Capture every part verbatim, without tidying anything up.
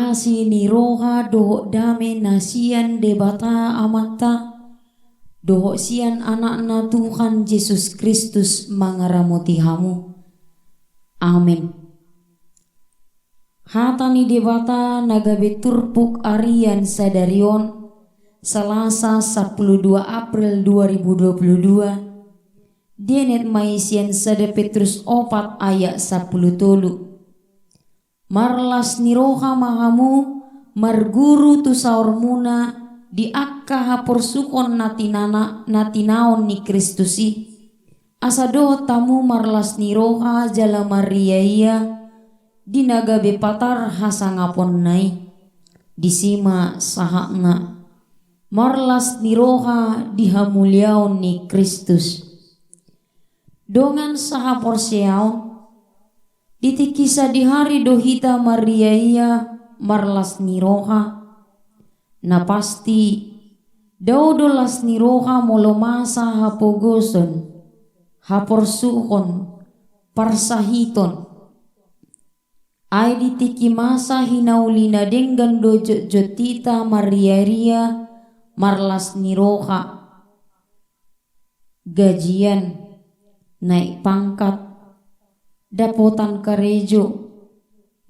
Asi ni roha dohot dame na sian Debata Amanta, dohot sian Anakna Tuhan Jesus Kristus mangaramoti hamu. Amen. Hata ni Debata na gabe turpuk arian sadari on, Salasa sapuluh dua April dua ribu dua puluh dua, dienet ma i sian sada Petrus opat ayat sapuluh tolu. Marlas ni roha ma hamu marguru tu saurmuna di angka haporsuhon na tinana-, na tinaon ni Kristus i. Asa dohot hamu marlas ni roha jala mariaia di na gabe patar hasangaponna i. Disi ma sahatna. Marlas ni roha di hamuliaon ni Kristus. Dongan sahaporseaon, di tingki sadihari do hita mariaia marlas ni roha. Na pasti, dao do las ni roha molo masa hapogoson, haporsuhon, parsahiton. Ai di tingki masa hinauli na denggan do jotjot hita mariaria marlas ni roha. Gajian, naik pangkat, dapotan karejo,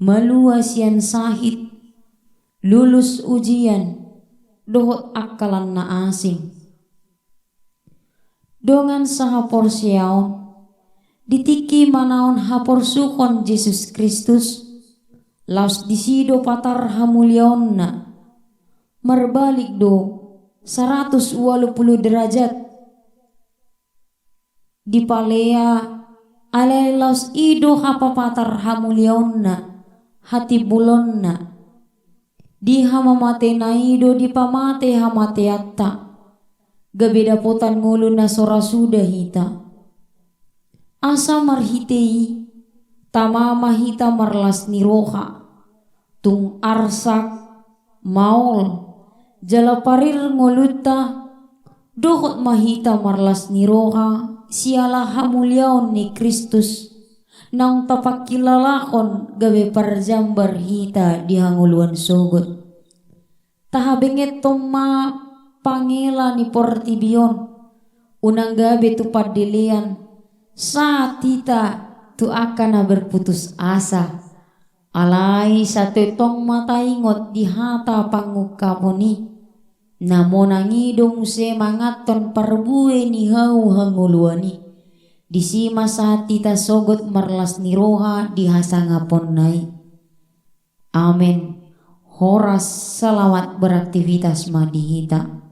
malua sian sahit, lulus ujian, dohot angkalan na asing. Dongan sahaporseaon, di tingki manaon haporsuhon Jesus Kristus, laos disi do patar hamuliaonna, marbalik do saratus ualu puluh derajat. Dipalea, alai laos i do hapapatar hamuliaonna, hatimbulonna. Di hamamatena i do dipamate hamateanta, gabe dapotan ngolu na so ra suda hita. Asa marhite i, tama ma hita marlas ni roha, tung arsak, maol, jala parir ngolunta, dohot ma hita marlas ni roha siala hamuliaon ni Kristus, naung tapangkilalahon gabe parjambar hita di hangoluan sogot. Tahabengethon ma pangela ni portibi on, unang gabe tu pandelean, sahat hita tu angka na berputus asa. Alai sai tongtong ma taingot di hata pangungkapon i, na monang i do muse manganhon parbue ni hau hangoluan i. Disi ma sahat hita sogot marlas ni roha di hasangaponna i. Amen. Horas, selamat beraktivitas ma di hita.